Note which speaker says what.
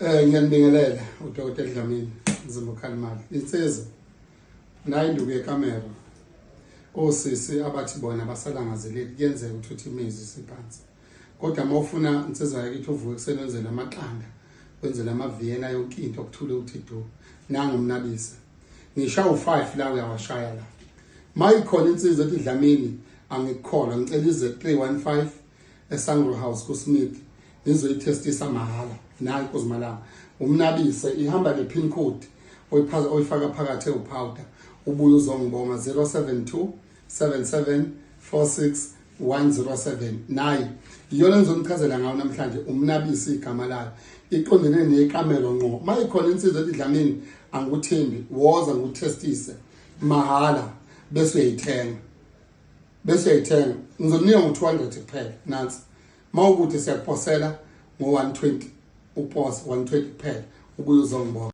Speaker 1: Ngiyanibingelela uDokotela Dlamini Mzimba Khalimali. Insizwa nayi induku yekamera. Osisi abathi bona basalangazeleli kuyenzeka ukuthi uthi imizi isiphansi. Kodwa uma ufuna insizwa yakithi uvuke ekuseni wenzele amaqanda, wenzele amaviyena yonke into okuthule uthi du. Nangu umnabisa. Ngisha u5 la uyawashaya la. Mayikhona insizwa ethi Dlamini angikukholwa ngicela ize 315 eSangro House kuSmith ngizoyithestisa mahhala nayi Nkozimalanga umnabise ihamba ne-pin code oyifaka phakathi ewupowder ubuye uzongibonga 072 77 46 107 nayi iyona engizonichazela ngayo namhlanje umnabisi igama layo iqondene nekamelo ngqo uma ikhona insizwa ethi Dlamini angikuthembi woza ngikuthestise mahhala bese uyayithenga bese uyayithenga ngizokunika ngo-200 kuphela nansi uma ukuthi siyakuposela ngo-120 uposa 120 kuphela ubuye uzongibona.